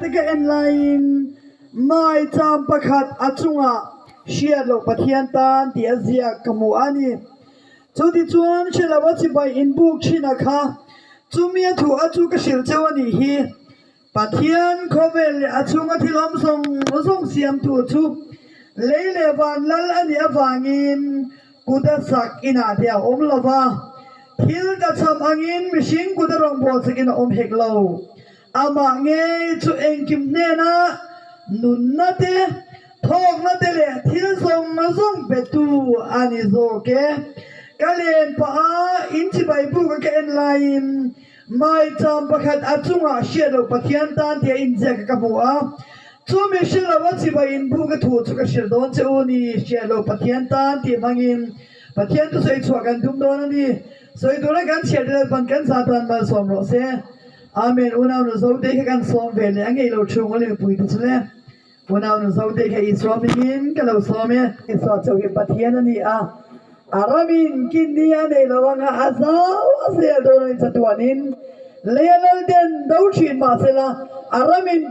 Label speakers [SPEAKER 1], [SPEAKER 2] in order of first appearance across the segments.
[SPEAKER 1] Te ka en laiin maicham pakhat a chungah hriat loh Pathian tan tih a ziak ka hmu a ni. Chutichuan hre lo a chibai inbuk thin a kha, chumi a thu a chu ka hrilh cheu a nih hi. Pathian khawvel leh a chhunga thil awm zawng zawng siamtu chu lei leh van lal a nih avangin kut a sak inah te a awm lo va, thil ka cham angin mihring kut a rawngbâwl sakin a awm hek lo. Amah ngei chu engkim hnena nunna te, thawkna te leh thil zawng zawng petu a ni zawk e. Ka len pah a, in chibai buk a ka en laiin Maicham pakhat a chungah hriat loh Pathian tan tia inziak a ka hmu a, chu mi hre lo a chibai inbuk a thu chu ka hrilh dawn che u ni, hriat loh Pathian tan tih hmangin Pathian chu sawi chhuah kan tum dawn a ni. Sawi tura kan chhiat Lalpan kan zah tan malsawm rawh se. Amen. Unau nu Zote kha kan sawm ve leh a ngeih lo thu ngawlh mipui te chu le. Unau nu Zote kha Isua hmingin ka lo sawm e. Isua chauh hi Pathian a ni a, a ramin kinni a nei lo anga a zau a zel dawn a ni chatuanin lei a lal den do thin mahsela a ramin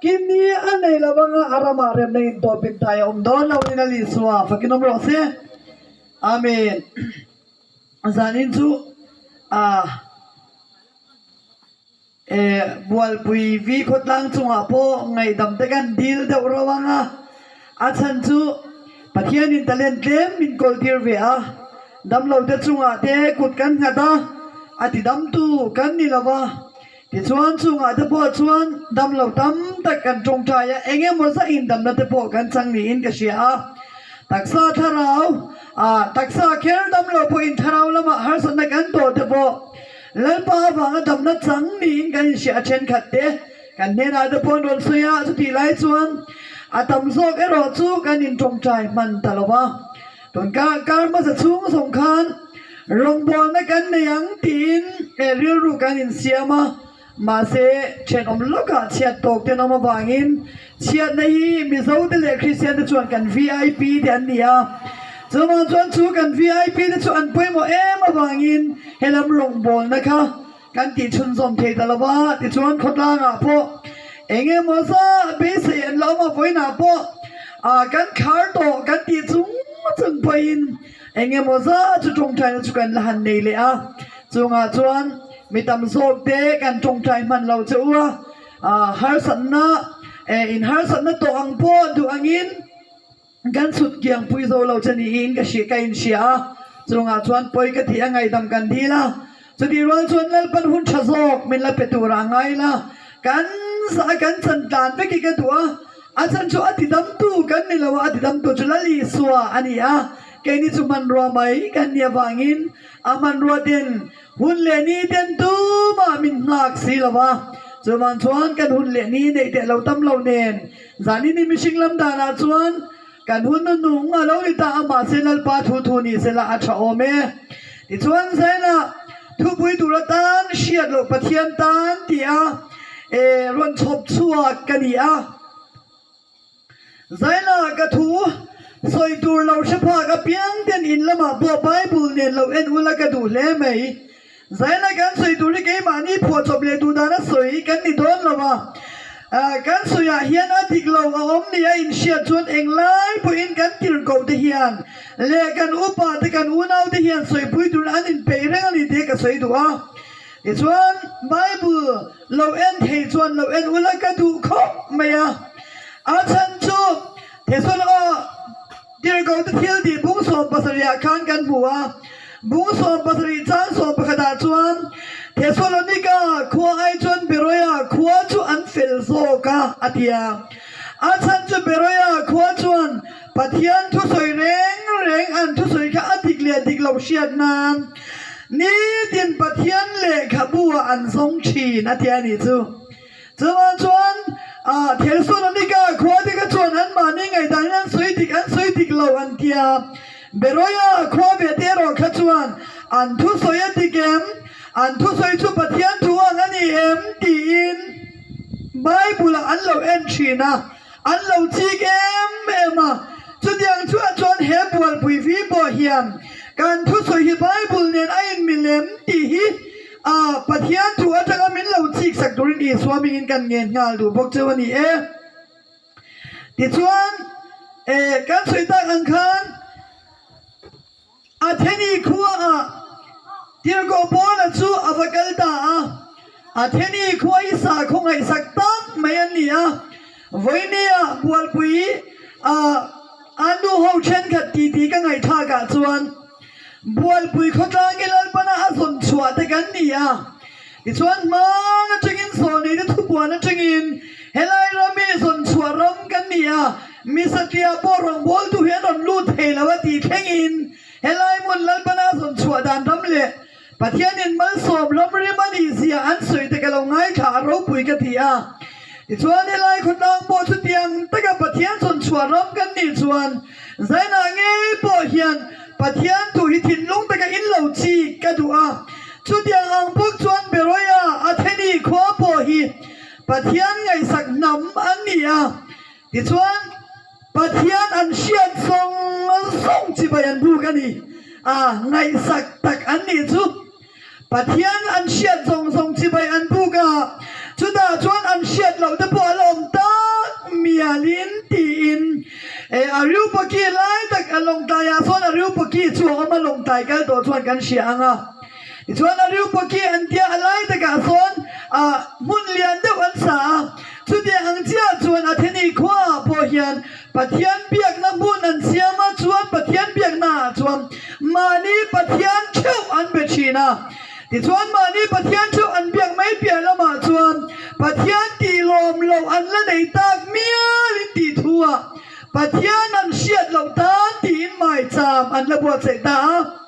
[SPEAKER 1] kinni a nei lo anga a ramah remna intawpin tai a awm dawn lo in a Isua fakin awm rawh se. Amen. Zanin chu ah. Bualpui vi khawtlang chungah pawh ngaihdam te kan dil deuh rauh ang a, a chhan chu Pathianin talent tlem min kawl tir ve a, damlo te chungah te kut kan nghat a, a ti damtu kan ni lo va, tichuan chungah te pawh chuan damlo tam tak kan tawngtai a, eng emaw zah indamna te pawh kan chang niin ka hria a, taksa thlarau ah taksa kher damlo pawhin thlarau lamah harsatna kan tawh te pawh Lalpa avanga damna chang niin kan inhria a thenkhat te kan hnenah te pawh an rawn sawi a, chutih lai chuan a tam zawk erawh chu kan intawngtai hman ta lo va. Tun kar kar hmasa chhung zawng khan rawngbawlna kan nei ang tiin rilru kan insiam a, mahse thenawm lawkah chhiat tawk te an awm avangin Chhiatna hi Mizo te leh Kristian te chuan kan vip te an ni a, chuvang chuan chu kan vip te chu an pawimawh em avangin helam rawngbawlna kha kan tih chhunzawm thei ta lo va, tichuan khawtlangah pawh eng emaw zah beisei an la awm a, vawiinah pawh kan khar tawh kan tih chung chung pawhin eng emaw zah chu tawngtaina chu kan la han nei leh a, chungah chuan mi tam zawk te kan tawngtai hman lo che u a. Harsatna in harsatna tawh ang pawh duh angin kan chhut kiang pui zo lo che niin ka hria ka inhria a, chungah chuan pawi ka tih a ngaihdam kan dil a, chutih rual chuan Lalpan hun tha zawk min la pe turah a ngai la, kan zah a kan chan tlan vek hi ka duh a, a chan chu a tidamtu kan ni lo a, a tidamtu chu Lal Isua a ni a, keini chu hmanrua mai kan nih avangin a hmanrua ten Hun leh ni ten tumah min nghak si lo va, chuvang chuan kan hun leh ni neih teh lo tam lo nen zanin hi mihring lam danah chuan kan hun nu nung a lo ni ta a, mahse Lalpa thu thu ni sela a tha awm e. Tichuan Zaina thupui tur atan hriat loh Pathian tan tia rawn chhawp chhuak ka ni a. Zaina ka thu sawi tur lo hre phak apiang ten in lamah pawh Bible nen lo en ula ka duh hle mai. Zaina kan sawi tur hi keimahni phuahchawp leh duh dana sawi kan ni dawn lo a, kan sawiah hian a dik lo a awm ni a inhriat chuan englai pawhin kan tirhkoh te hian leh kan upa te kan unau te hian sawipui turin an inpeih reng a ni tih ka sawi duh a. Tichuan Bible Lo en thei chuan lo en ula ka duh khawp mai a, a chhan chu Thesol aw tirhkoh te thil tih bung 70 ah khan kan hmu a, bung 70 chang 11 ah chuan Thesalonika khua ai chuan Beroia khua chu an fel zawk a a ti a, a chhan chu Beroia khua chuan Pathian thusawi reng reng an thusawi kha a dik leh dik lo hriat nan nitin Pathian lehkhabu ah an zawng thin a ti a nih chu. Chuvang chuan Thesalonika khua te kha chuan anmahni ngaihdanin an sawi dik an sawi dik lo an ti a, Beroia khua ve te erawh kha chuan an thusawi a dik em, an thusawi chu Pathian thu ang a ni em tiin Bible ah an lo en thin a. An lo chik em em a, chutiang chuah chuan he bualpui vi pawh hian kan thusawi hi Bible nen a inmil em tih hi A Pathian thu atanga min lo chik sak turin Isua hmingin kan ngen nghal duh bawk cheu a ni e. Tichuan, e, kan sawi tak ang khan Atheni khuaah Tirhkoh Paula chu a va kal ta a. Atheni khua hi sakhaw ngaihsak tak mai an ni a. Vawinia Bualpui a a nu ho thenkhat titi ka ngaihthlakah chuan Bualpui khawtlangi Lalpana a zawn chhuah te kan ni a. Tichuan hman atangin sawhneite thupuan atangin helai ram hi zawn chhuah ram kan ni a, mi satliah pawh rawngbawltu hi an rawn lut thei lo a tih thlengin helai hmun Lalpana a zawn chhuah dan ram leh Pathianin malsawm ram rim a nih zia an sawi te ka lo ngaithla a ropui ka ti a. Tichuan helai khawtlang pawh chutiang taka Pathian zawn chhuah ram kan nih chuan Zainah ngei pawh hian Pathian thu hi thinlung taka in lo chik ka duh a. Chutiang ang bawk chuan Beroia, Atheni khua pawh hi Pathian ngaihsak hnam an ni a. Tichuan, Pathian an hriat zawng zawng chibai an buk a ni. A ngaihsak tak an nih chu. Pathian an hriat zawng zawng chibai an buk a, chutah chuan an hriat loh te pawh a la awm tak mialin tiin e Areopagi lai tak a lawngtlaiah sawn Areopagi chu a awm a, lawngtlai kal tawh chuan kan hria ang a. Tichuan Areopagi an tia a lai takah sawn ah hmun lian deuh an sa a, chutiang ang chiah chuan Atheni khuaah pawh hian Pathian biakna hmun an siam a, chuan Pathian biakna ah chuan mahni Pathian theuh an be thin a. Tichuan mahni Pathian theuh an biak mai piah lamah chuan Pathian tih lawm loh an la nei tak mial in tih thu ah Pathian an hriat loh tan tiin maicham an la buatsaih ta a.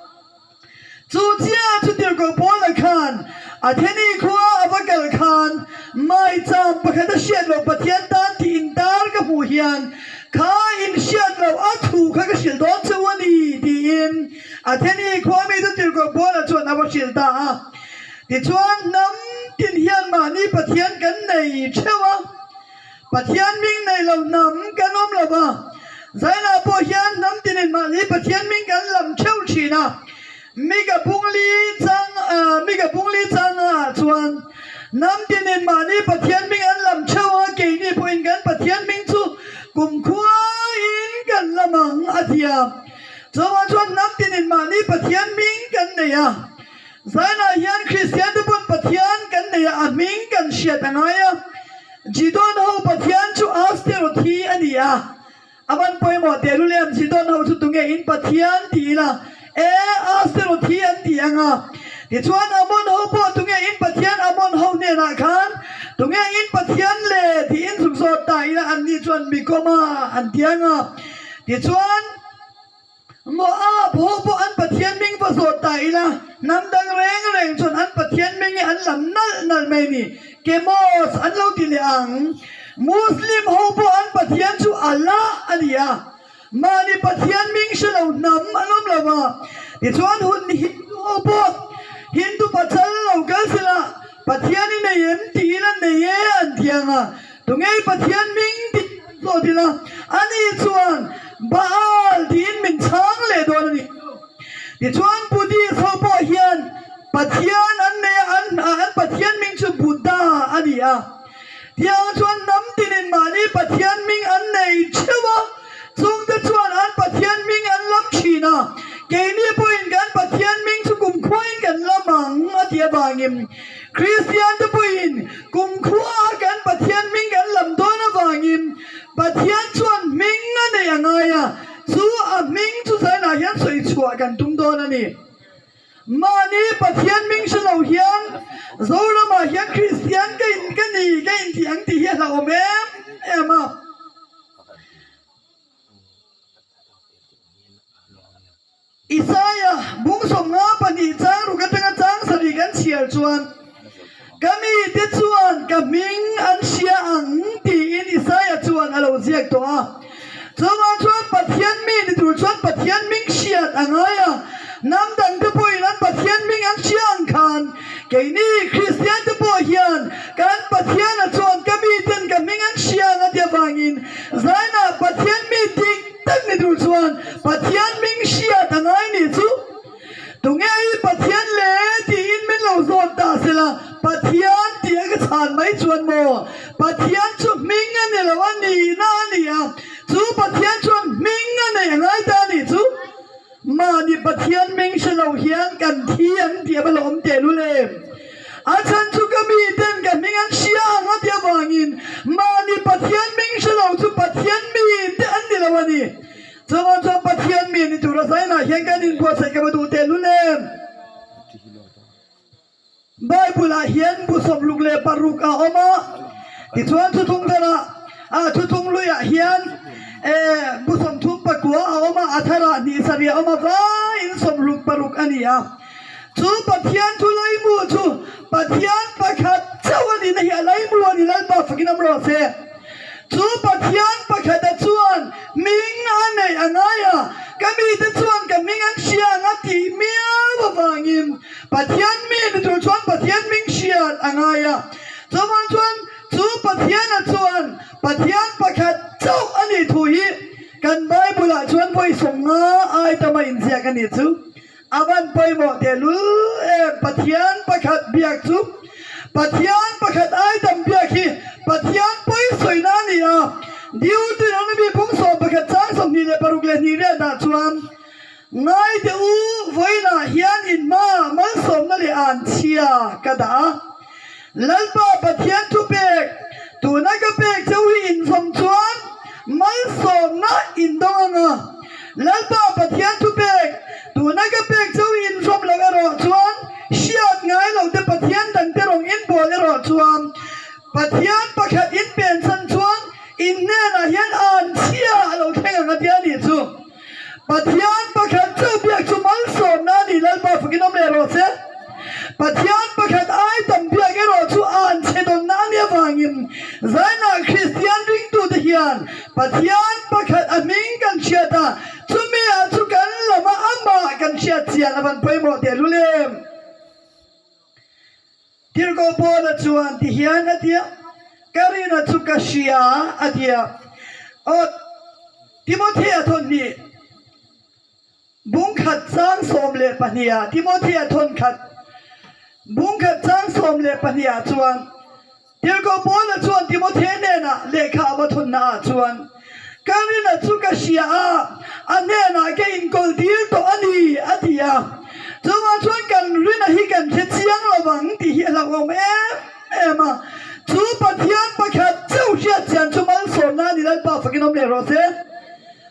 [SPEAKER 1] Chu chiah chu Tirhkoh Paula khan Atheni khua a va kal khan maicham pakhat a hriat loh Pathian tan tih intar ka hmuh hian kha in hriat loh a thu kha ka hrilh dawn che u a ni tiin Atheni khua mi chu Tirhkoh Paula chuan a va hrilh ta a. Tichuan hnam tin hian mahni Pathian kan nei theuh a. Pathian hming nei lo hnam kan awm lo va, Zainah pawh hian hnam tinin mahni Pathian hming kan lam theuh thin a. Mika Pungli chang Mika Pungli changah chuan hnam tinin mahni Pathian hming an lam theuh a, keini pawhin kan Pathian hming chu kumkhuain kan lam ang a ti a. Chuvang chuan hnam tinin mahni Pathian hming kan nei a. Zainah hian Kristian te pawn Pathian kan nei a, a hming kan hriat a ngai a. Gidon ho Pathian chu Asteroth hi a ni a, a van pawimawh teh lul em? Gidon ho chu tunge in Pathian ti ila, e Asteroth hi an ti ang a. Tichuan Ammon ho pawh tunge in Pathian Ammon ho hnenah khan tunge in Pathian le tiin zuk zawt ta ila anni chuan Mikoma an ti ang a. Tichuan. Moab ho pawh an Pathian hming va zawt ta ila, hnam dang reng reng chuan an Pathian hming hi an lam nalh nalh mai a ni. Kemos an lo ti leh ang. Muslim ho pawh an Pathian chu Allah a ni a, mahni Pathian hming hre lo hnam an awm lo va. Tichuan hun Hindu ho pawh Hindu pachal lo kal sela Pathian i nei em tiin an nei e an ti ang a, Tunge Pathian hming tih an zawt ila, ani chuan Baal tiin min chhang leh dawn a ni. Tichuan Buddhist ho pawh hian Pathian an nei a, an an Pathian hming chu Buddha a ni a. Tiang chuan hnam tinin mahni Pathian hming an nei theuh a, chungte chuan an Pathian hming an lam thin a, keini pawhin kan Pathian hming chu kumkhuain kan lam ang a ti avangin Kristiante pawhin kumkhua kan Pathian hming kan lam dawn avangin Pathian chuan hming a nei a ngai a, chu a hming chu zainah hian sawi chhuah kan tum dawn a ni. Mahni Pathian hming hre lo hian Zoramah hian Kristian ka in ka ni ka intih ang tih hi a hlauhawm em em a. Isaia bung 52 chang ruk atanga chang sarih kan chhiar chuan, Ka mite chuan ka hming an hria ang tiin Isaia chuan a lo ziak tawh a. Chuvang chuan Pathian mi ni tur chuan Pathian hming hriat a ngai a, hnam dangte pawhin an Pathian hming an hria ang khan keini Kristiante pawh hian kan Pathiana chuan ka miten ka hming an hria ang a ti avangin zainah Pathian mi dik Tak ni tur chuan Pathian hming hriat a ngai nih chu. Tunge i Pathian le tiin min lo zawt ta. maw? Pathian chu hming a ni lo, a nihna a ni a. Chu Pathian chuan hming a nei a ngai ta a nih chu. Mahni Pathian hming hre lo hian kan thi ang tih a va la awm teh lul em? A chhan chu ka miten ka hming an hria ang a tih avangin mahni Pathian hming hre lo chu Pathian mite an ni lo a ni. Chuvang chuan Pathian mi ni tura zainah hian kan inbuatsaih ka va duh teh lul em? Bible-ah hian bu 66 a awm a, tichuan thuthlung tharah ah thuthlung luiah hian bu 39 a awm a, a tharah hnih sarih a awm a, vaiin 66 a ni a. Chu Pathian thu laimu chu Pathian pakhat chauh a nihna hi a laimu a ni, Lalpa fakin awm rawh se. Chu Pathian pakhata chuan hming a neih a ngai a, ka mite chuan ka hming an hria ang a tih miau avangin Pathian mi ni tur chuan Pathian hming hriat a ngai a. Chuvang chuan chu Pathiana chuan Pathian pakhat chauh a nih thu hi kan Bible-ah chuan vawi 50 ai tama inziak a nih chu. A van pawimawh tehlul em Pathian pakhat biak chu Pathian pakhat ai tam biak hi Pathian pawi sawina a ni a, Deuteronomy phung 11 chang 26 leh hnih riat ah chuan Ngai teh u vawiinah hian in hma malsawmna leh an chhia ka dah a, Lalpa Pathian thupek tuna ka pek cheu hi inzawm chuan malsawmna in dawng ang a, Lalpa Pathian thupek tuna ka pek cheu hi inzawm loh erawh chuan hriat ngai lo te Pathian dangte rawng inbawl erawh chuan Pathian pakhat in pensan chuan in hnenah hian an chhia a lo thleng ang a tia nih chu. Pathian pakhat chauh biak chu malsawmna a ni Lalpa fakin awm leh rawh se. Pathian pakhat ai tam biak erawh chu an chhe dawnna a nih avangin zainah Kristian ringtute hian Pathian pakhat a hming kan hriat a, chumi ah chu kan lama amah kan hriat chian a van pawimawh tehlul em? Tirhkoh Paula chuan ti hian a ti a, Ka rina chu ka hria a ti a. Aw, Timothea thawnhnih bungkhat chang 12 ah Timothea thawnkhat bungkhat chang 12 ah chuan Tirhkoh Paula chuan Timothea hnenah lehkha a va thawnna ah chuan, Ka rina chu ka hria a, a hnenah ka inkawl tir tawh a ni, a ti a. Chuvang chuan kan rina hi kan hre chiang lo vang tih hi a hlauhawm em em a. Chu Pathian pakhat chauh hriat chian chu malsawmna a ni Lalpa fakin awm leh rawh se.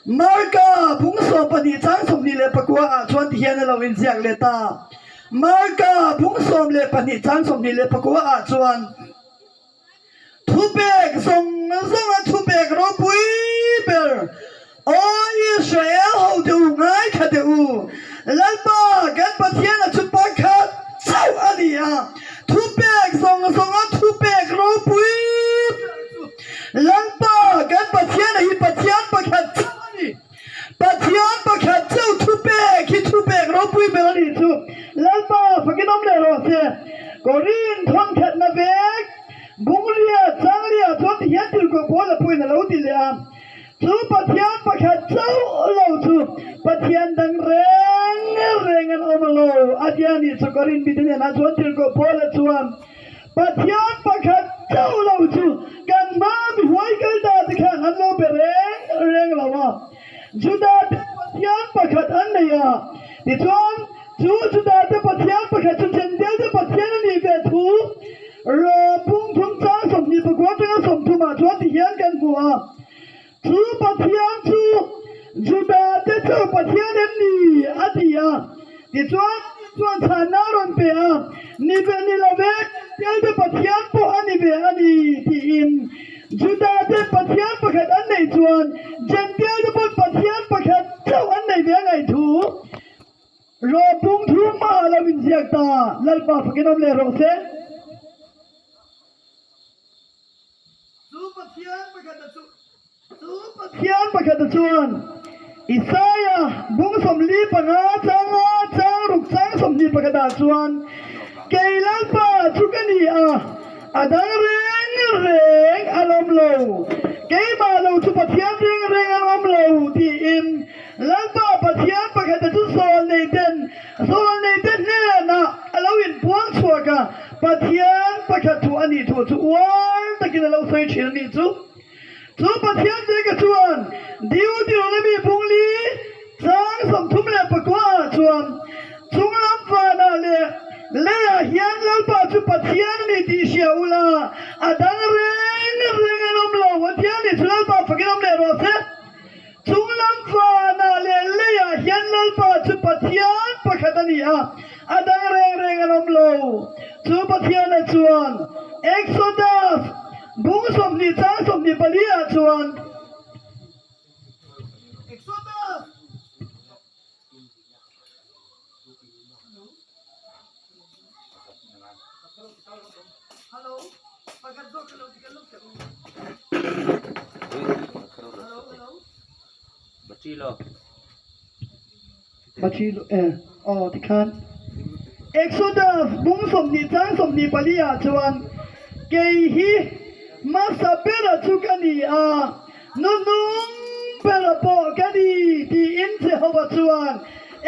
[SPEAKER 1] Marka bung 12 chang 29 ah chuan ti hian a lo inziak leh ta. Marka bung 12 chang 29 ah chuan thupek zawng zawnga thupek ropui ber, Aw Israel hote u, ngaithla teh u, Lalpa kan Pathiana chu pakhat chauh a ni a, thupek zawng zawnga thupek ropui ber chu Lalpa kan Pathiana hi Pathian pakhat chauh a ni. Pathian pakhat chauh thupek hi thupek ropui ber a nih chu Lalpa fakin awm leh rawh se. Korin thawnkhatna vek Bunglia Changlia chuan ti hian tirhkoh pawl a puiin a lo ti leh a, Chu Pathian pakhat chauh lo chu Pathian dang reng reng an awm lo a ti a nih chu. Korin mite hnenah chuan tirhkoh Paula chuan Pathian pakhat chauh lo chu kan hma mi huai kal ta te khan an lo be reng reng lo a. Juda te Pathian pakhat an nei a, tichuan chu Juda te Pathian pakhat chu Jentail te Pathian a nih ve thu Rom pungthum chang 29 atanga 30 ah chuan ti hian kan hmu a. Chu Pathian chu Juda te chauh Pathian em ni? a ti a. Tichuan, ani chuan chhanna a rawn pe a, Ni ve ni lo ve, Jentail te Pathian pawh a ni ve a ni, tiin. Juda te Pathian pakhat an neih chuan Jentail te pawh Pathian pakhat chauh an nei ve a ngaih thu Rom pung thum hmaah lo inziak ta. Lalpa fakin awm leh rawh se. Chu Pathian pakhata chu Chu Pathian pakhata chuan Isaia bung 45 changa chang ruk chang 21 ah chuan, Kei Lalpa chu ka ni a, a dang reng reng an awm lo, keimah lo chu Pathian reng reng an awm lo, tiin Lalpa Pathian pakhata chu sawl nei ten sawl nei te hnenah a lo inpuang chhuak a, Pathian pakhat thu a nih thu chu uar takin. takin a lo sawi thin a nih chu. Chu Pathian veka chuan Deuteronomy bungli chang 39 ah chuan chunglam vanah leh leiah hian Lalpa chu Pathian a ni tih hria ula, a dang reng reng an awm lo a ti a ni. Chu Lalpa fakin awm leh rawh se. Chunglam vanah leh leiah hian Lalpa chu Pathian pakhat a ni a, a dang reng reng an awm lo. Chu Pathiana chuan Exodus bung 20 chang 24 ah chuan Exodus. Exodus bung 20 chang 24 ah chuan kei hi hmasa bera chu ka ni a, Nunung bera pawh ka ni, tiin Jehova chuan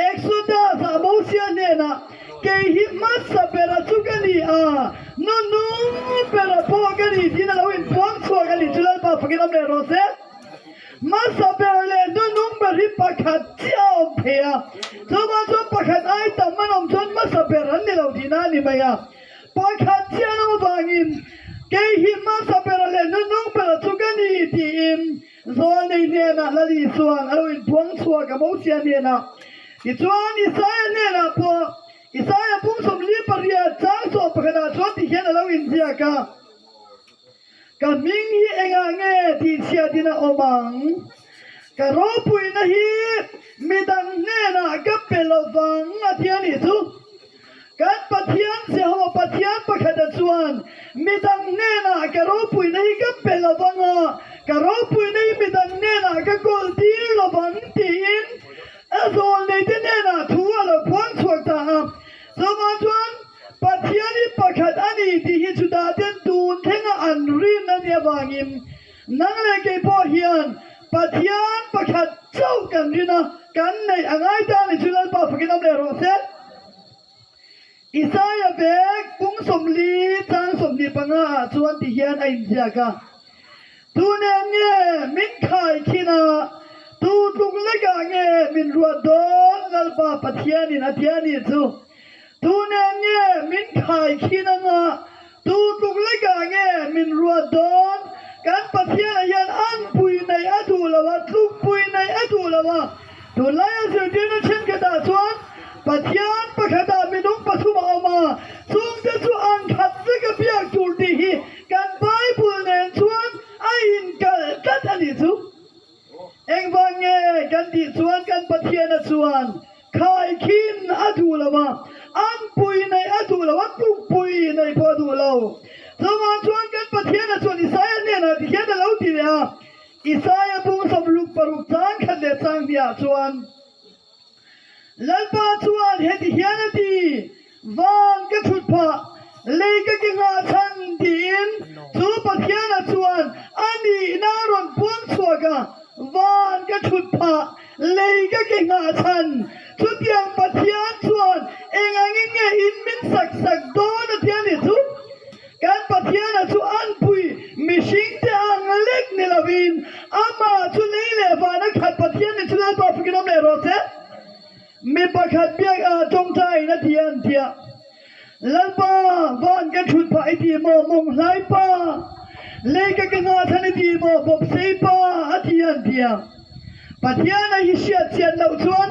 [SPEAKER 1] Exodus-ah Mosia hnenah, Kei hi hmasa bera chu ka ni a, nunung bera pawh ka ni, tiin a lo inpuang chhuak a ni. Chu Lalpa fakin awm leh rawh se. Hmasa ber leh nunung ber hi pakhat chiah a awm thei a, chuvang chuan pakhat ai tam an awm chuan hmasa ber an ni lo tihna a ni mai a. Pakhat chiah an awm avangin kei hi hmasa bera leh nunung bera chu ka ni tiin Zawlnei hnenah Lal Isua'n a lo inpuang chhuak a Mosia hnenah. Tichuan Isaia hnenah pawh Isaia pung 48 chang 11ah chuan ti hian a lo inziak a, Ka hming hi engah nge tihchhiatin a awm ang? Ka ropuina hi midang hnenah ka pe lovang a ti a nih chu. Kan Pathian Jehova Pathian pakhata chuan midang hnenah ka ropuina hi ka pe lovang a, ka ropuina hi midang hnenah ka kawl tir lovang tiin a zawlneite hnenah thu a lo phuang chhuak ta a. Chuvang chuan Pathian hi pakhat a ni tih hi chutah ten tun thlenga an rin a nih avangin nang leh kei pawh hian Pathian pakhat chauh kan rin a, kan neih a ngai ta a ni chu Lalpa fakin awm leh rawh se. Isaia vek pung 40 chang 25 ah chuan ti hian a inziak a, Tu nen nge min khai khin a, tu tluk lekah nge min ruat dawn Lalpa Pathianin a ti a nih chu. Tu nen nge min khai khin anga, tu tluk lekah nge min ruat dawn? Kan Pathianah hian anpui neih a duh lo a, tlukpui neih a duh lo a. Tunlaia zirtirna thenkhatah chuan Pathian pakhatah minung pathum a awm a, chungte chu an khat vek a biak tur tih hi kan Bible nen chuan a inkalh tlat a nih chu. Engvang nge kan tih chuan kan Pathiana chuan khaikhin a duh lo a, anpui neih a duh lo a, tlukpui neih pawh a duh lo. Chuvang chuan kan Pathiana chuan Isaia hnenah ti hian a lo ti leh a, Isaia bung 66 chang khat leh chang hniah chuan Lalpa chuan heti hian a ti, Van ka thut phah, lei ka ke nghah chhan tiin chu Pathiana chuan a nihna a rawn puang chhuak a, Van ka thut phah, lei ka ke nghah chhan, chutiang Pathian chuan eng angin nge in min sak sak dawn a ti a nih chu? Kan Pathiana chu anpui mihringte ang lek ni lovin amah chu lei leh vana khat Pathian ni chu Lalpa fakin awm leh rawh se. Mi pakhat biak ah tawngtaiin a ti a an ti a, Lalpa, van ka thut phah i ti maw, mawnghlai pa? Lei ka ke nghah chhan i ti maw, bawpsei pa? a ti a an ti a. Pathiana hi hriat chian loh chuan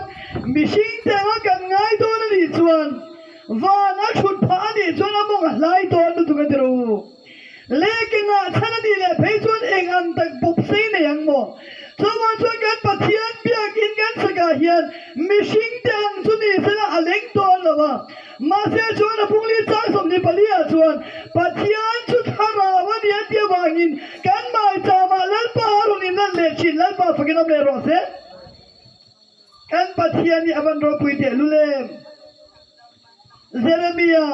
[SPEAKER 1] mihringte anga kan ngai dawn a nih chuan van a thut phah a nih chuan a mawng a hlai dawn lutuk a ti rawh u. Lehkha ngah chhan a nih leh phei chuan eng ang tak bawp sei nei ang maw? Chuvang chuan kan Pathian biakin kan sakah hian mihringte ang chu ni sela a leng dawn lo a. Mahse chuan a bungli chang 24 ah chuan Pathian chu thlarau a ni a ti avangin kan maicham ah Lalpa a rawn inlan leh thin. Lalpa fakin awm leh rawh se. Kan Pathian hi a van ropui tehlul em? Jeremia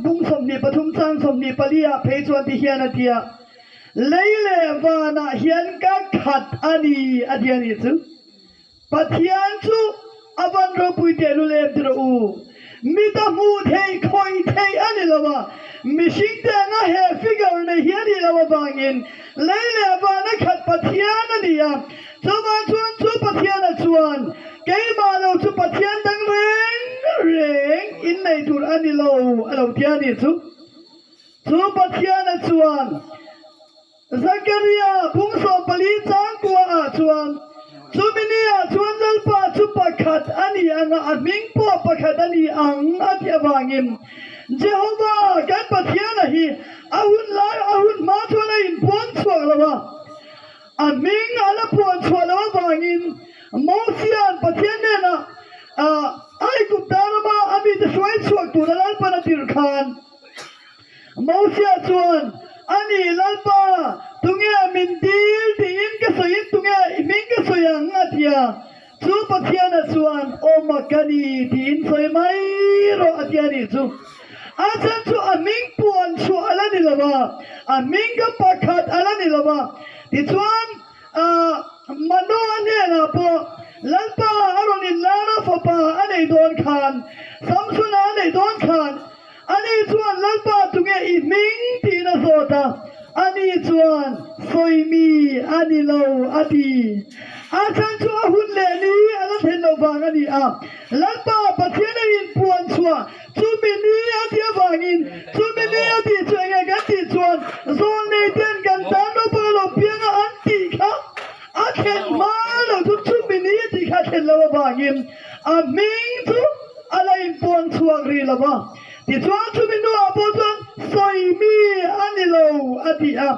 [SPEAKER 1] bung 23 chang 24 ah phei chuan ti hian a ti a, Lei leh vanah hian ka khat a ni a ti a nih chu. Pathian chu a van ropui tehlul em ti rawh u. Mit a hmuh theih khawih theih a ni lo a. Mihringte anga he figure nei hi a nih loh avangin lei leh vana khat Pathian a ni a. Chuvang chuan chu Pathiana chuan keimah lo chu Pathian dang reng reng innei tur a ni lo a lo ti a nih chu. Chu Pathiana chuan Zakaria bung 14 chang kuaah chuan, Chumi niah chuan Lalpa chu pakhat a ni ang a, a hming pawh pakhat a ni ang a tih avangin Jehova kan Pathiana hi a hun lai a hun hma chuan a inpuang chhuak lo a, a hming a la puan chhuah loh avangin Mosia'n Pathian hnenah Aigupta rama a mite hruai chhuak tura Lalpan a tirh khan, Mosia chuan, A ni, Lalpa, tunge min dil tiin ka sawiin tunge i hming ka sawi ang? a ti a. Chu Pathiana chuan, Awma ka ni tiin sawi mai rawh a ti a nih chu. A chhan chu a hming puan chhuah a la ni lo va, a hming ka pakhat a la ni lo va. Tichuan, Manoa hnenah pawh Lalpa a rawn inlar a, fapa a neih dawn khan, Samsona a neih dawn khan, Ani chuan, Lalpa, tunge i hming? tiin a zawt a. Ani chuan, Sawi mi a ni lo, a ti. A chhan chu a hun leh ni a la thlen loh vang a ni a. Lalpa, Pathian a inpuan chhuah chumi ni a tih avangin, chumi ni a tih chu enge kan tih chuan zawlnei ten kan tan naupang a lo piang a an tih kha a thlen hma lo chu chumi ni a tih kha a thlen loh avangin a hming chu a la inpuan chhuak rih lo va. Tichuan chumi hnuah pawh chuan sawi mi a ni lo a ti a.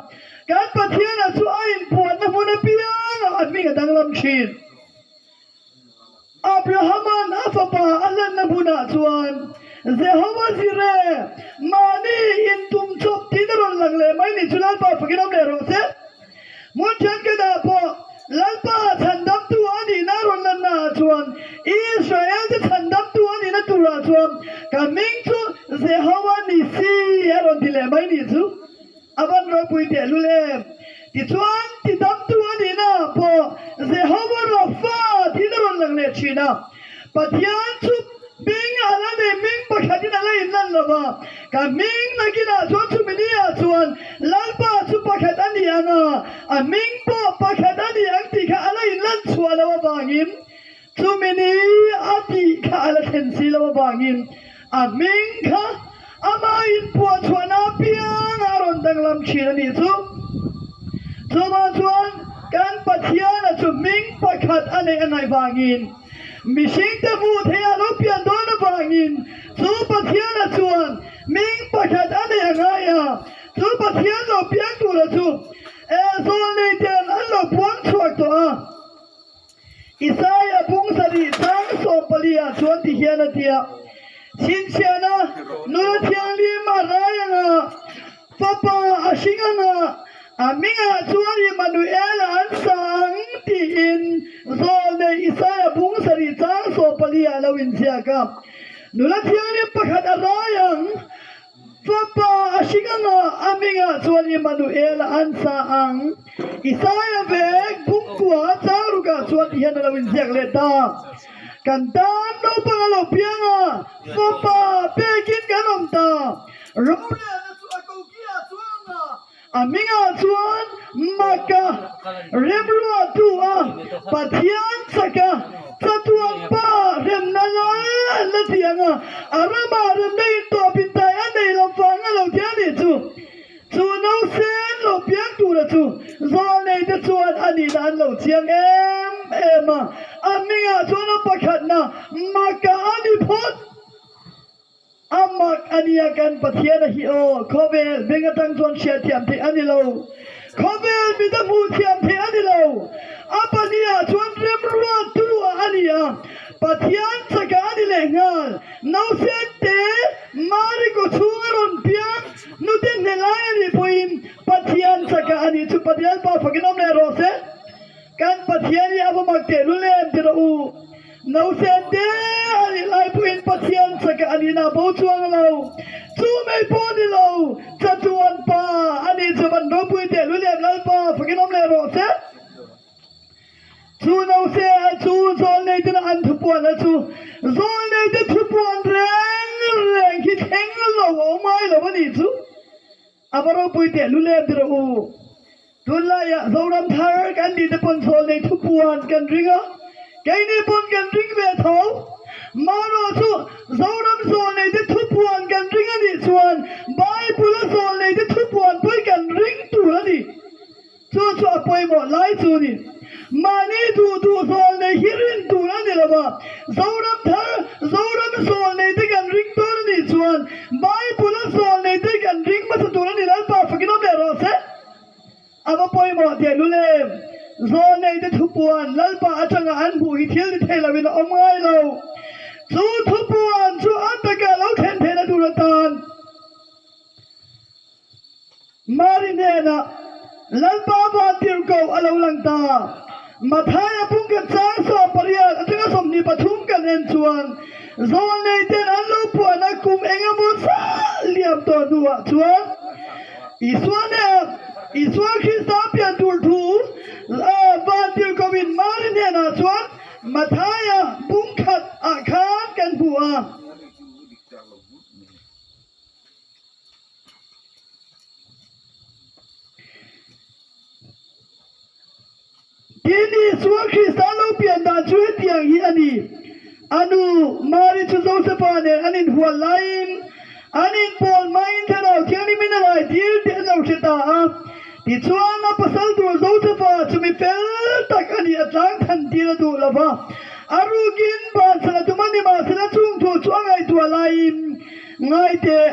[SPEAKER 1] Kan Pathianah chu a inpuanna hmun apiangah a hming a danglam thin. Abrahama'n a fapa a hlanna hmunah chuan Jehova Jireh, mahni intum chawp tiin a rawn lang leh mai ni chu Lalpa fakin awm leh rawh se. Hmun thenkhatah pawh Lalpa chhandamtu a nihna a rawn lannaah chuan Israelte chhandamtu a nihna turah chuan ka hming chu Jehova Nissi a rawn ti leh mai ni chu. A van ropui tehlul em! Tichuan, tidamtu a nihnaah pawh Jehova Rapha tiin a rawn lang leh thin a. Pathian chu hming a la nei, hming pakhatin a la inlan lo va. Ka hming nakinah chuan chumi niah chuan Lalpa chu pakhat a ni ang a, a hming pawh pakhat a ni ang tih kha a la inlan chhuah loh avangin Chumi ni a tih kha a la thlen si lo avangin a hming kha ama inpuah chhuahna apiangah a rawn danglam thin a nih chu. Chuvang chuan kan Pathiana chu hming pakhat a neih a ngaih vangin mihringte hmuh theih a lo pian dawn avangin chu Pathiana chuan hming pakhat a neih a ngai a, chu Pathian lo piang tura chu Zawlneite'n an lo puang chhuak tawh a. Isaia bung 7 chang 14 ah chuan ti hian a ti a, Chhinchhiahna nula thianghlim a rai anga, fapa a hring anga, a hmingah chuan Immanuel-a an sa ang tiin zawlnei Isaia bung 7 chang 14 ah a lo inziak a. Nula thianghlim pakhat a rai ang. Fapa a hring anga a hmingah chuan Immanuel-a an sa ang. Isaia vek bungkua chang rukah chuan ti hian a lo inziak leh ta. Kan tan naupang a lo piang a, fapa pekin kan awm ta. Rorelna chu a kokiah chuan anga A hmingah chuan Maka remruahtu a Pathian chaka chatuan pa remna lal an la ti ang a, a ramah remna intawp intai a nei lo vang a lo ti a nih chu. Chu nausen lo piang tura chu zawlneite chuan a nihna an lo chiang em em a, a hmingah chuan a pakhatna Maka a ni phawt. A mak a nia kan Pathian a hi aw, khawvel beng atang chuan hriatthiam theih a ni lo. Khawvel mit a hmuh thiam theih a ni lo. A pahniha chuan remruattu a a ni a, Pathian chakah a ni leh nghal. Nausen te Mari kaw chhung a rawn piang, nute hne lai a nih pawhin Pathian chakah a nih chu Pathian pa fakin awm leh rawh se. Kan Pathian hi a va mak tehlul em ti rawh u. Nausen te a nih lai pawhin Pathian chakah a nihna bo chuang lo. Chu mai pawh ni lo, chatuan pa a nih chu van ropui tehlul em Lalpa fakin awm leh rawh se. Chu nause a chu zawlnei tena an thupuan a chu zawlnei te thupuan reng reng khi. thleng lo a awm ngai lo a nih chu. A va ropui teh lulem ti rawh u. Tunlaiah Zoram thar kan tih te pawn sawl nei thupuan kan ring a, keini pawn kan ring ve tho. Marawh chu Zoram sawl nei te thupuan kan ring a nih chuan Bible-a sawl nei te thupuan pawh hi kan ring tur a ni. Chu chu a pawimawh lai chu ni. Mahni duh duh zawl nei hi rin tur a ni lo va, Zoram thar, Zoram zawl nei te kan ring dawn a nih chuan Bible-a zawl nei te kan ring hmasa tur a ni Lalpa fakin awm leh rawh se. A va pawimawh teh lul em? Zawl nei te thupuan Lalpa atanga an hmuh hi thil ni thei loin a awm ngai lo. Chu thupuan chu a taka lo thlen theihna tur atan. Mari hnenah Lalpa Vantirhkoh a lo lang ta. Mathaia pungkhat chang 18 atanga 23 kan en chuan zawlneiten an lo puahna kum eng emaw zah liam tawh hnuah chuan Isua hnenah Isua Krista pian tur thu Vantirhkohin Mari hnenah chuan Mathaia pungkhat ah khan kan hmu a. Tin, Isua Krista lo pian dan chu hetiang hi a ni, A nu Mari chu Josefa nen an inhual laiin an inpawl hmain Thlarau Thianghlimin a lai dil tih an lo hre ta a. Tichuan, a pasal tur Josefa chu mi fel tak a nih a tlang than tir a duh lo va, a rukin bansan a tum a ni. Mahsela chung thu chu a ngaihtuah laiin, Ngai teh,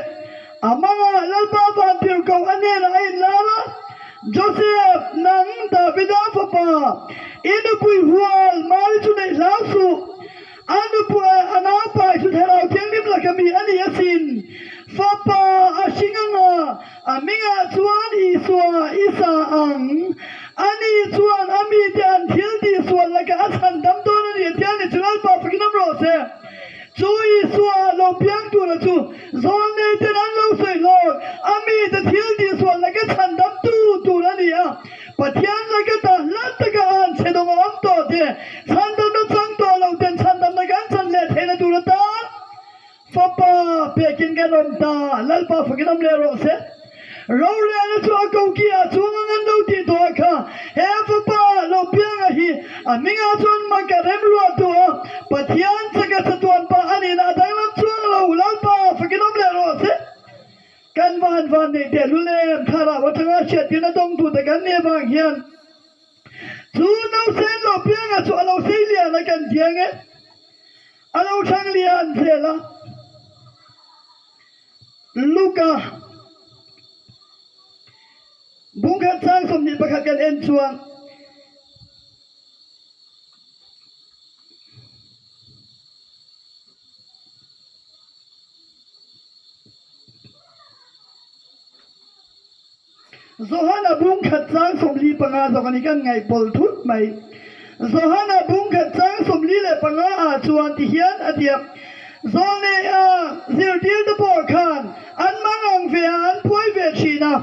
[SPEAKER 1] a mangah Lalpa Vantirhkoh a hnenah a inlar a, Joseph, nang Davida fapa, i nupui hual Mari chu neih hlau suh. A nupui a naupai chu Thlarau Thianghlim laka mi a ni asin. Fapa a hring anga a hmingah chuan Isua i sa ang. Ani chuan a mite an thil tihsual lakah a chhandam dawn a ni a ti a ni chu Lalpa fakin awm rawh se. Chu Isua lo piang tura chu zawlnei ten an lo sawi hlawk, a mite thil tihsual laka chhandam tu tur a ni a. Pathian laka ta hla taka an chhe dawng a awm tawh te, chhandamna chang tawh lo ten chhandamna kan chan leh theihna tur atan Fapa pekin kan awm ta, Lalpa fakin awm leh rawh se. Rorelna chu a koki ah chuang ang an lo tih tawh a kha, he fapa lo pianga hi a hmingah chuan mak a remruah tu a, Pathian chaka chatuan pa a nihna a danglam chuang lo, Lalpa fakin awm leh rawh se. Kan van van neih tehlul em, thlarau atanga hriattirna dawngtute kan nih avang hian chu nausen lo pianga chu a lo sei lian a kan tiang e, a lo thlang lian zel a. Luka bungkhat chang 21 kan en chuan Johana bungkhat chang 45 zawk a ni kan ngaihpawlh thut mai. Johana bungkhat chang 45 ah chuan ti hian a ti a, Zawlneia zirtirte pawh khan an mangang ve a, an phuai ve thin a.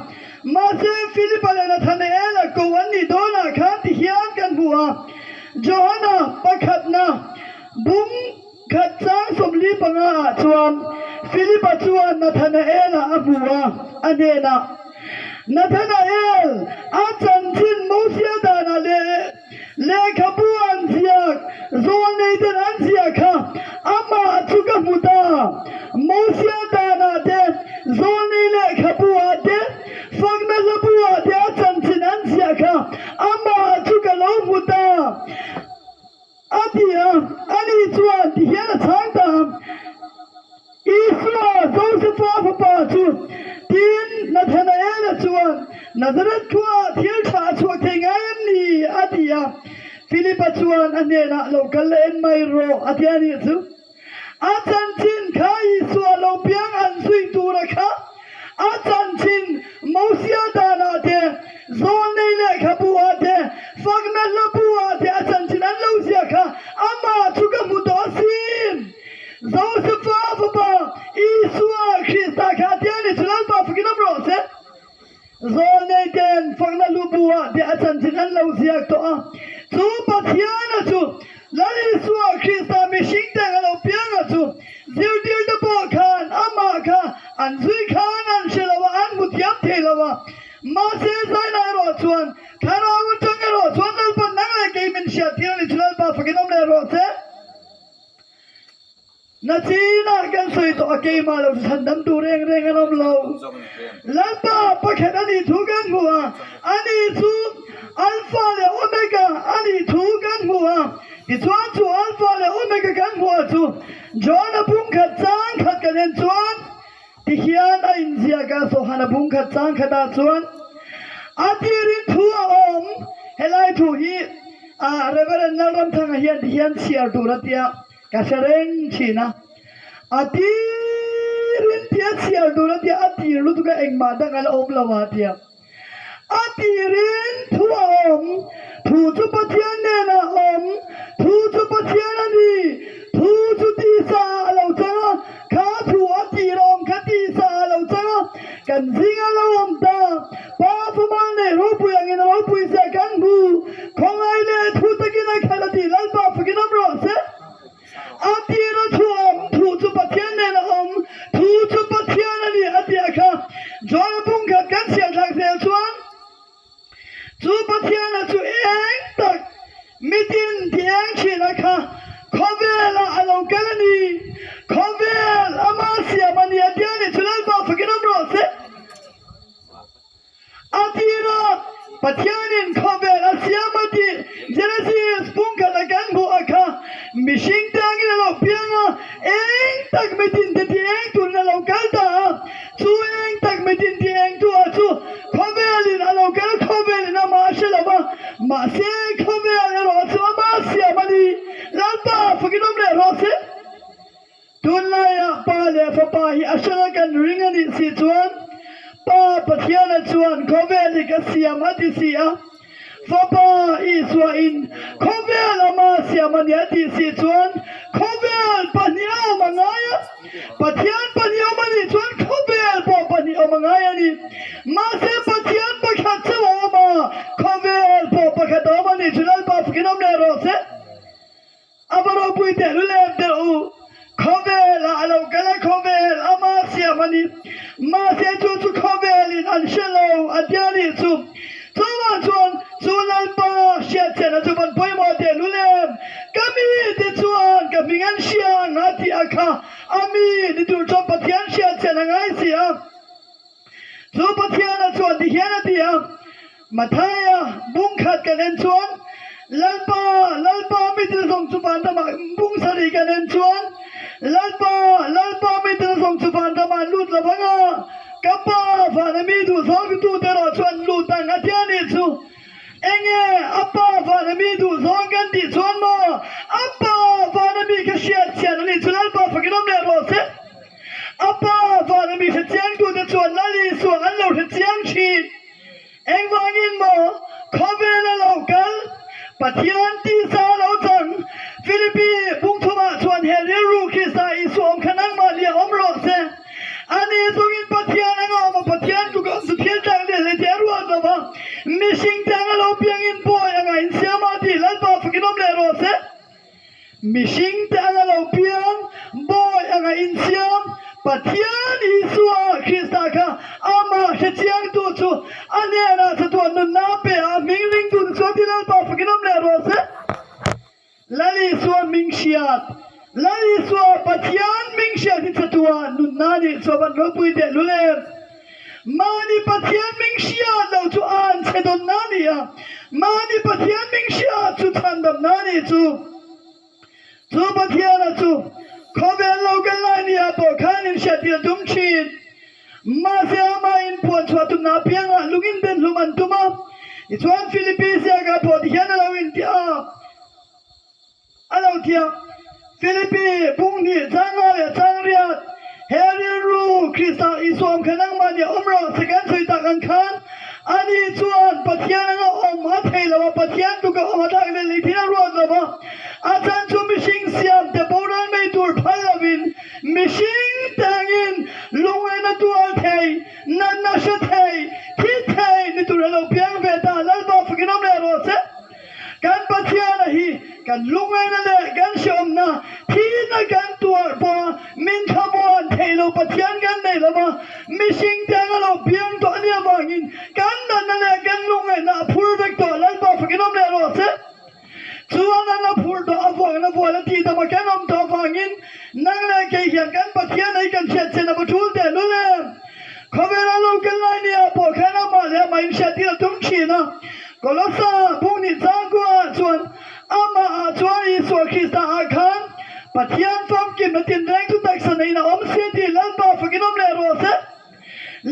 [SPEAKER 1] Mahse Philipa leh Nathanaela ko an nih dawnah khan ti hian kan hmu a, Johana pakhatna bung Khat chang 45 ah chuan Philipa chuan Nathanaela a hmu a, a hnenah, Nathanael, a chanchin Mosia danah leh lehkhabu an ziak, zawlneiten an ziah kha amah chu ka hmu ta. Mosia danah te, zawlnei lehkhabu ah te, fakna hlabu ah te a chanchin an ziah kha amah chu ka lo hmu ta. A ti a, ani chuan ti hian a chhang ta a, Isua, Josefa fapa chu, tiin Nathanaela chuan, Nazareth khuaah thil tha a chhuak thei ngai em ni? a ti a. Philipa chuan a hnenah, Lo kal la en mai rawh, a ti a nih chu. A chanchin kha Isua lo piang an zui tura kha a chanchin Mosia danah te, Zawlnei lehkhabu ah te, Fakna hlabu ah te a chanchin an lo ziah kha amah chu ka hmu tawh asin. Josefa fapa Isua Krista kha a tia ni chu Lalpa fakin awm rawh se. Zawlnei ten fakna lubu ah te a chanchin an lo ziak tawh a, chu Pathiana chu Lal Isua Krista mihring teng a lo piang a chu zirtirte pawh khan amah kha. An zui khan an hre lo a, an hmu thiam thei lo a. Mahse, Zaina erawh chuan, Thlarau atang erawh chuan Lalpa nang leh kei min hriat thil a ni chu Lalpa fakin awm leh rawh se. Nachinah kan sawi tawh a, keimah lo chu chhandam tur reng reng an awm lo. Lalpa pakhat a nih thu kan hmu a, ani chu Alpha leh Omega a nih thu kan hmu a. Tichuan chu Alpha leh Omega kan hmuh ah chu John-a bungkhat chang khat kan en chuan tihian a inziak a, Sohana bungkhat chang khatah chuan a tirin thu a awm. Helai thu hi Reverend Lalramthanga hian tihian chhiar tur a tia. Ka hre reng thin a, a tirin tia chhiar tur a tia, a tir lutuk a engmah dang a la awm lo a tia. A tirin thu a awm, thu chu Pathian hnenah a awm, thu chu Pathian a ni, thu chu tisa ah a lo chang a, kha thu a tir a awm kha tisa ah a lo chang a, kan zing a lo awm ta, Pa Famal nei ropui angin a ropui zia kan hmu, khawngaih leh thu takin a khalh a tih Lalpa fakin awm rawh se. A tira thu a awm, thu chu Pathian nen a awm, thu chu Pathian a ni a tih a kha. John a pungkhat kan chhiah thlak zel chuan chu Pathiana chu eng tak mitin ti eng thin a kha khawvelah a lo kal a ni, khawvel ama siam a ni a tia ni chu Lalpa fakin awm rawh se. A tira Pathianin khawvel a siam a tih Genesis pungkhat a kan hmuh a kha mihring te angin a lo piang a, eng tak mitin te ti eng turin a lo kal ta a, chu eng tak mitin ti eng tu ah chu khawvelin a lo kal a, khawvelin amah a hre lo va, mahse khawvel erawh chu ama siam a ni. Lalpa fakin awm leh rawh se. Tunlaiah Pa leh Fapa hi a hrang a kan ring a nih si chuan Pa Pathiana chuan khawvel hi ka siam a ti si a, Fapa Isua in khawvel ama siam a ni a tih si chuan khawvel pahnih a awm a ngai a, Pathian pahnih awm a nih chuan khawvel pawh pahnih awm a ngai a ni. Mahse Pathian pakhat chauh a awm a, khawvel pawh pakhat a awm a nih chu Lalpa fakin awm leh rawh se. A va ropui teh lu lem teh u. Khawvel ah a lo kal a, khawvel ama siam a ni. Mahse chu chu khawvel in an hre lo a tia nih chu. Chuvang chuan chu Lalpa hriatchhiatna chu van pawimawh teh lu lem. Ka mi te chuan ka hming an hria ang a tih a kha a mi ni tur chuan Pathian hriatchhiat a ngai si a. Chu Pathiana chuan ti hian a ti a, Mathaia bung khat kan en chuan, Lalpa, Lalpa mi thil zawng chu van ramah bung sarih kan en chuan, Lalpa, Lalpa mi thil zawng chu van ramah an lut lo vang a, ka Pa vana mi duh zawng tute erawh chu an lut ang a ti a nih chu. Enge a Pa vana mi duh zawng kan tih chuan maw a Pa vana mi kha hriat chhiat a nih chu Lalpa fakin awm leh rawh se. A pa vana mi hre chiangtute chuan Lal Isua an lo hre chiang thin. Engvangin maw khawvel a lo kal? Pathian tisa a lo chang. Philippi bungthumah chuan he rilru Krista Isua awm kha nangmah nia awm rawh se. Ani chungin Pathian anga awm a, Pathian tluk awm chu thil tlak leh hlei thei a ruat lo va, mihringte anga lo piangin bawi anga insiam a tih Lalpa fakin awm leh rawh se. Mihringte anga lo piang, bawi anga insiam, Pathian Isua Krista kha amah hrechiangtu chu a hnenah chatuan nunna a pe a, hming ringtute chuan ti Lalpa fakin awm leh rawh se. Lal Isua hming hriat, Lal Isua Pathian hming hriat hi chatuan nunna a nih chu a van ropui teh lul em? Mahni Pathian hming hriat lo chu an chhe dawnna a ni a, mahni Pathian hming hriat chu chhandamna a nih chu. Chu Pathiana chu khawvel lo kal lai nia pawh khan inhriattir a tum thin. Mahse amah inpuan chhuah tumna apiangah lungin den hlum an tum a, tichuan Philippi ziakah pawh tihian a lo intiah a. A lo ti a, Philippi bung hnih changa leh chang riat, he rilru Krista Isua awm kha nangmah nih awm rawh se kan sawi tak ang khan ani chuan Pathian anga awm a thei lo a, Pathian tluk a awm a tlak leh lei thil a ruat lo va, a chan chu mihring siam te boral mai tur phal lovin mihring te angin lungngaihna tual thei, natna hre thei, thi thei ni tur a lo piang ve ta, Lalpa fakin awm leh rawh se. Kan Pathiana hi kan lungngaihna leh kan hrehawmna thi na kan tuar pawh a min thlamuan thei lo Pathian kan nei lo va, mihring te anga lo piang tawh a nih avangin kan natna leh kan lungngaihna a phur vek tawh Lalpa fakin awm leh rawh se. Chuan an a phur tawh avangin a bual a tih dam a kan awm tawh avangin nang leh kei hian kan Pathian ei kan hriat chian a va tul teh lul em? Khawvela lo kal lai ni ah pawh khan amah leh amah inhriattir a tum thin a, Kolosa bung nih changkua ah chuan amah ah chuan Isua Krista ah khan Pathian famkim a tinreng chu taksa neiin a awm si tih Lalpa fakin awm leh rawh se.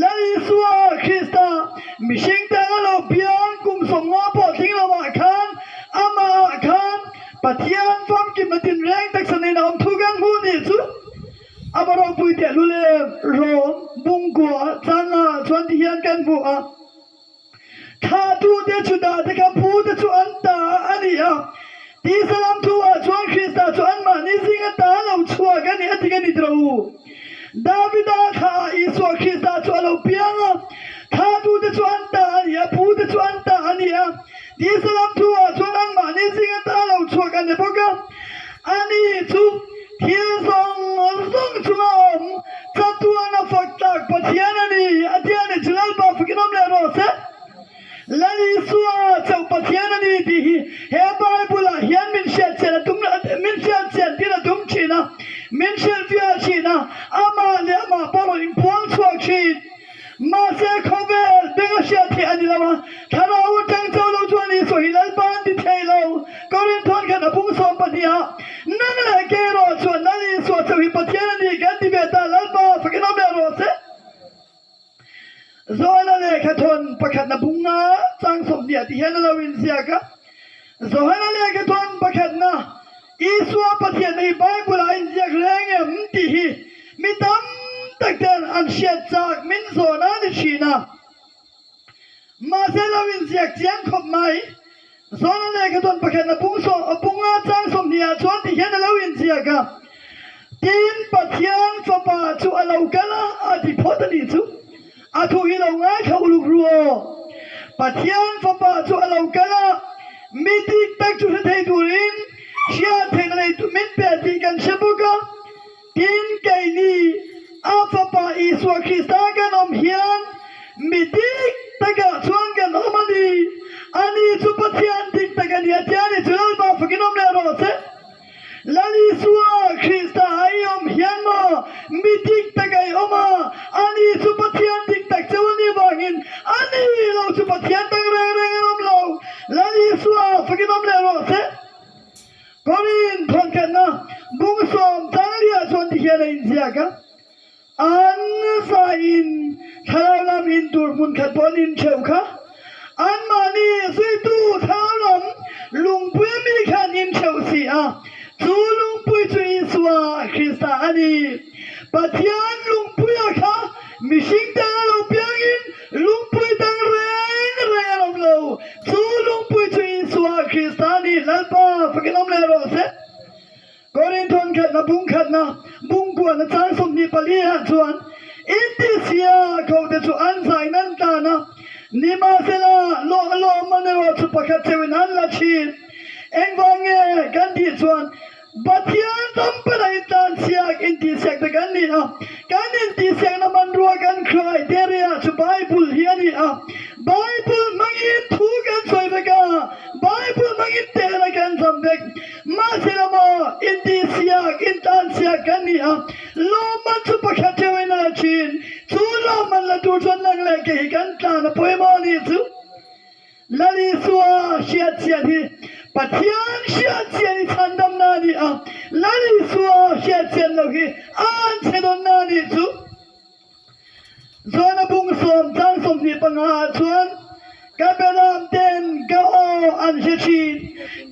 [SPEAKER 1] Lal Isua Krista mihring te anga lo piang kum 50 pawh tling lo ah khan amah ah khan Pathian famkim a tinreng taksa neiin a awm thu kan hmuh nih chu a va ropui tehlul em! Rom bungkua changa chuan tihian kan hmu a. Thlahtute chu dahte kha pute chu an ta a ni a, tisa lam thu ah chuan Krista chu anmahni zinga ta lo chhuak a ni a ti ka ni tawh u. Davida thla ah Isua Krista chu a lo piang a, thlahtute chu an ta a ni a, pute chu an ta a ni a, tisa lam thu ah chuan anmahni zinga ta lo chhuak a ni bawk a. Ani chu thil zawng zawng chunga awm chatuan a fak tlak Pathian a ni a ti a ni chu Lalpa fakin awm leh rawh se. Lal Isua chauh Pathian a ni tih hi he Bible ah hian min hriatchian a tum min hriatchian tir a tum thin a, min hrilhfiah thin a, amah leh amah pawh rawn inpuang chhuak thin. Mahse khawvel beng a hriat theih a ni lo a, thlarau atang chauh lo chuan Isua hi Lalpa an ti thei lo. Korinthuan khan a bung 12 ah, Nang leh kei erawh chuan Lal Isua chauh hi Pathian a ni kan ti ve ta, Lalpa fakin awm leh rawh se. Johana lehkhathawn pakhatna bunga chang 20 ah ti hian a lo inziak a. Johana lehkhathawn pakhatna Isua Pathianna hi Bible ah a inziak reng em tih hi mi tam tak ten an hriat chak min zawn a ni thin a. Mahse lo inziak chiang khawp mai. Johana lehkhathawn pakhatna bung bunga chang 20 ah chuan ti hian a lo inziak a, Tin, Pathian Fapa chu a lo kal a, a ti phawt a nih chu. A thu hi lo ngaithla uluk ru aw. Pathian Fapa chu a lo kal a, mi dik tak chu hre thei turin hriat theihna nei min pe tih kan hre bawk a. Tin, keini a Fapa Isua Krista kan awm hian mi dik takah chuan kan awm a ni. Ani chu Pathian dik tak a ni a tia ni chu Lalpa fakin awm leh rawh se. Lal Isua Krista a i awm hian maw mi dik tak a i awm a, ani chu Pathian dik tak cheu a nih vangin ani lo chu Pathian dang reng reng an awm lo. Lal Isua fakin awm leh rawh se. Korin thawnkhatna bung sawm changlia chuan tihian a inziak a. An zaiin thlarau lam in tur hmun khat pawh an in theuh kha. Anmahni zuitu thlarau lam lungpui a mi kha an in theuh si a, chu lungpui chu Isua Krista a ni. Pathian lungpuia kha mihring dang a lo piangin lungpui dang reng reng an awm lo. Chu lungpui chu Isua Krista a ni. Lalpa fakin awm leh rawh se. Korinthon khatna bung khatna bungkuana chang 24 ah chuan intihsia khote chu an zain an tlan a, nimahsela lawh lawmman erawh chu pakhat cheuhin an la thin. Engvang nge kan tih chuan Pathian tampana intlansiak intihsiak te kan ni a, kan intihsiakna hmanrua kan criteria chu Bible hi a ni a, Bible hmangin thu kan sawi vek a, Bible hmangin tehna kan zam vek. Mahse lama intihsiak, intlansiak kan ni a, lawmman chu pakhat theuhin a la thin. Chu lawmman la tur chuan nang leh kei hi kan tlan a pawimawh a nih chu. Lal Isua hriatchian hi Pathian hriatchian i chhandamna a ni a, Lal Isua hriatchian loh hi a anchhe dawnna a nih chu. John a bung sawm chang 25 ah chuan ka beram ten ka aw an hre thin,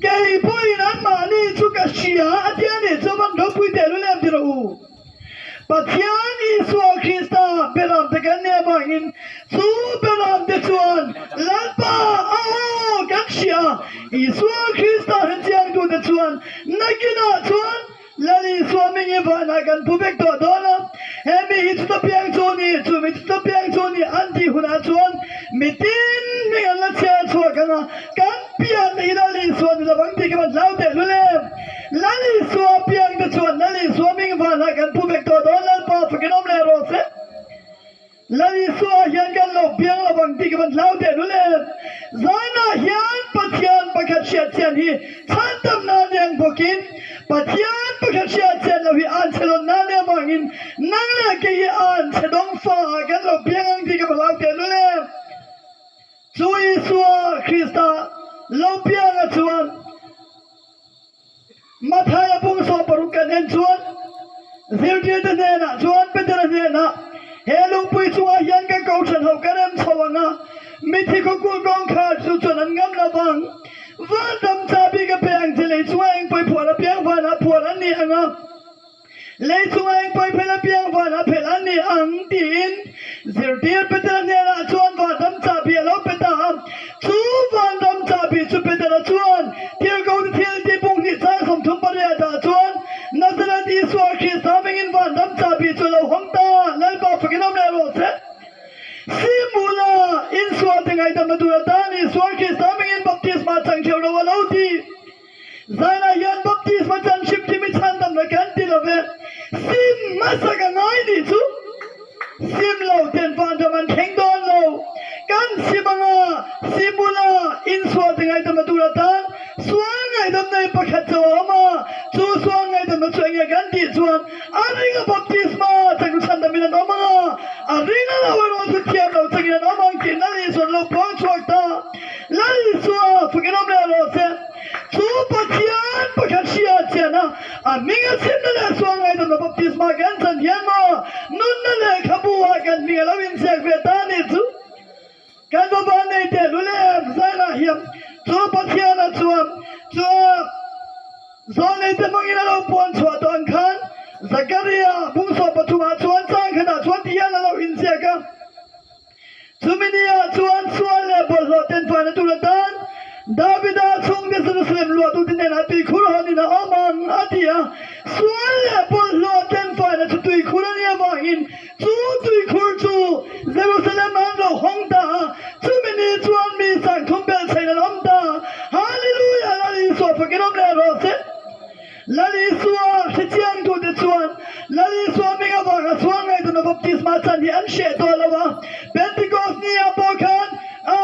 [SPEAKER 1] kei pawhin anmahni chu ka hria a ti a nih chu van ropui teh lul em ti rawh u. Pathian Isua Krista beram te kan nih avangin chu beram te chuan Lalpa a aw kan hria, Isua Krista hrechiang tute chuan nakinah chuan Lal Isua ming hi vanah kan pu vek tawh dawn a, he mi hi chuta piang chu ni, chu mi chuta piang chu ni an tih hunah chuan mitin hming an la chhiar chhuak ang a, kan pian hi Lal Isua ni lovang tih ka van hlau teh lul em? Lal Isua piang te chuan Lal Isua hming vanah kan pu vek tawh dawn Lalpa fakin awm leh rawh se. Lal Isua hian kan lo piang lo vang tih ka van hlau teh lul em. Zanah hian Pathian pakhat hriat chian hi chhantam nan ni ang bawkin Pathian pakhat hriat chian lo hi an chhe dawn nan ni avangin nang leh kei hi an chhe dawng fa ah kan lo piang ang tih ka va hlau teh lul em. Chu Isua Krista lo pianga chuan Mathaia pung 60 kan en chuan zirtirte hnenah chuan Petera hnenah, He lungpui chungah hian ka kohhran ho ka rem chho ang a, mithi khawkulh kawngkhar chu chuan an ngam lo vang. Van dam chabi ka pe ang che lei chunga engpawi phuar apiang vanah phuar an ni ang a. Lei chunga eng pawi phelh apiang vanah phelh an ni ang tiin zirtir Petera hnenah chuan vanram chahbi a lo pe ta a. Chu vanram chahbi chu Petera chuan Tirhkohte thil tih pung hnih chang 38 ah chuan Nazareth Isua Krista hmingin vanram chahbi chu a lo hawng ta a, Lalpa fakin awm leh rawh se. Simula insualte ngaihdamna tur atan Isua Krista hmingin baptisma chang theuh lo a lo ti. Zanah hian baptisma chan hrim hrim i chhandamna kan ti lo ve. Sim hmasa ka ngai nih chu sim lo ten vanram an thleng dawn lo. Kan sim anga sim ula insual te ngaihdamna tur atan sual ngaihdamna i pakhat chauh a awm a, chu sual ngaihdamna chu enge kan tih chuan a ringa baptisma chang chu chhandamin an awm anga a ringa lo erawh chu thiam lo changin an awm ang tih Lal Isuan lo puang chhuak ta. Lal Isua fakin awm leh rawh se. Chu Pathian pakhat hria chian a, a hming a chhimna leh sual ngaihdamna baptisma kan chan hian maw nunna lehkhabu ah kan hming a lo inziak ve ta a nih chu. Kan va van nei teh lul em zailah hian chu Pathiana chuan chu Zawlneite hmangin a lo puan chhuah tawh ang khan Zakaria bung 13 ah chuan chang khatah chuan ti hian a lo inziak a. Chumi niah chuan sual leh bawlhhlawh tenfaina tur atan Davida chhungte Jerusalem luahtute hnenah tuikhur hawnin a awm ang, a ti a. Sual leh bawlhhlawh tenfaina chu tuikhur a nih avangin chu tuikhur chu Jerusalem an lo hawng ta a. Chumi ni chuan mi 3000 belhchhein an awm ta. Hallelujah! Lal Isua fakin awm leh rawh se. Lal Isua hrechiangtute chuan Lal Isua hming avanga sual ngaihdamna baptisma chan hi an hreh tawh lo a. Pentecost ni ah pawh khan a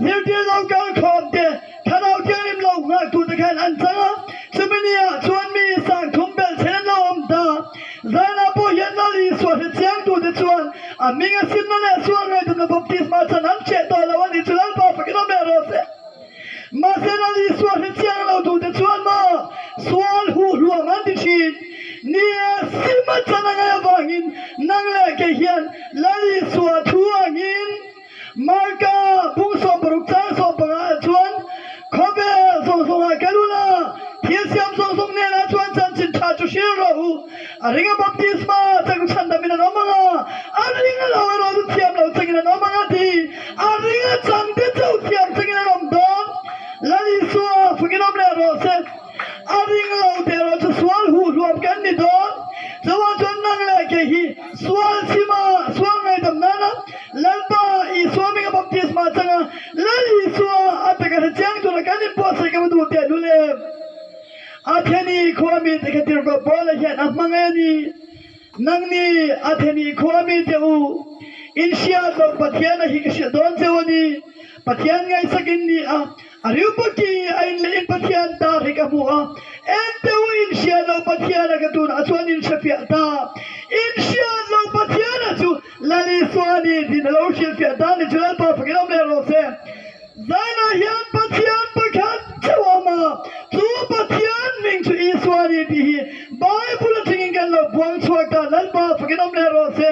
[SPEAKER 1] zirtir lo kal khawm te, Thlarau Thianghlim lo nghaktute khan an chang a. Chumi ni ah chuan mi 3000 belhchhen an lo awm ta. Zanah pawh hian Lal Isua hrechiangtute chuan a hming a simna leh sual ngaihdamna baptisma chan an hreh tawh lo a nih chu Lalpa fakin awm leh rawh se. Mahse Lal Isua hre chiang lo duhte chuan maw sual huh hluam an ti thin. Ni e, sim a chan a ngaih avangin nang leh kei hian Lal Isua thu angin Marka bung 60 chang 15 ah chuan khawvel zawng zawngah kal ula, thil siam zawng zawng hnenah chuan chanchin tha chu hril rawh u. A ringa baptisma chang chhandamin an awm ang a, a ringa lo erawh chu thiam lo changin an awm ang a ti. A ringa changte chauh thiam changin an awm dawn. Lal Isua fakin awm leh rawh se. A ring lo te erawh chu sual huh hluam kan ni dawn. Chuvang chuan nang leh kei hi sual chhima sual ngaihdam nana Lalpa Isua hminga baptisma changa Lal Isua a taka hre chiang tura kan inbuatsaih ka va duh teh lul em. Atheni khua mite kha tirhkoh Paula hian a hmang a ni. Nangni Atheni khua mite u, in hriat loh Pathiana hi ka hrilh dawn cheu a ni. Pathian ngaihsak in ni a, a riupaki a in leh in Pathian tar hi ka hmu a. Ente u, in hriat loh Pathiana ka tunah chuan in hrefiah ta. In hriat loh Pathiana chu Lal Isua a ni tiin a lo hrilhfiah ta a ni chu Lalpa fakin awm leh rawh se. Zanah hian Pathian pakhat chauh a awm a, chu Pathian hming chu Isua a ni tih hi Bible atangin kan lo buang chhuak ta, Lalpa fakin awm leh rawh se.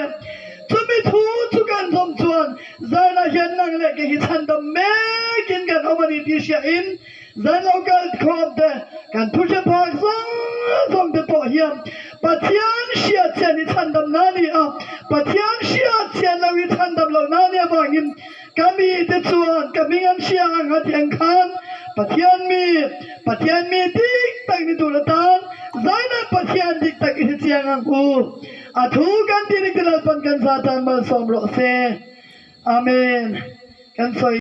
[SPEAKER 1] Chumi thu chu kan zawm chuan zanah hian nang leh kei hi chhandam mekin kan awm a ni tih hriain zan lo kal khawm te kan thu hre phak zawng zawng te pawh hian Pathian hriatchian hi chhandam na a ni a, Pathian hriatchian lo hi chhandam loh na a nih avangin Ka mite chuan ka hming an hria ang a tih ang khan Pathian mi, Pathian mi dik tak ni tur atan Zainat Pathian dik tak i hre chiang ang u. A thu kan tih dik te Lalpan kan za tan malsawm rawh se. Amen. Kan sawi.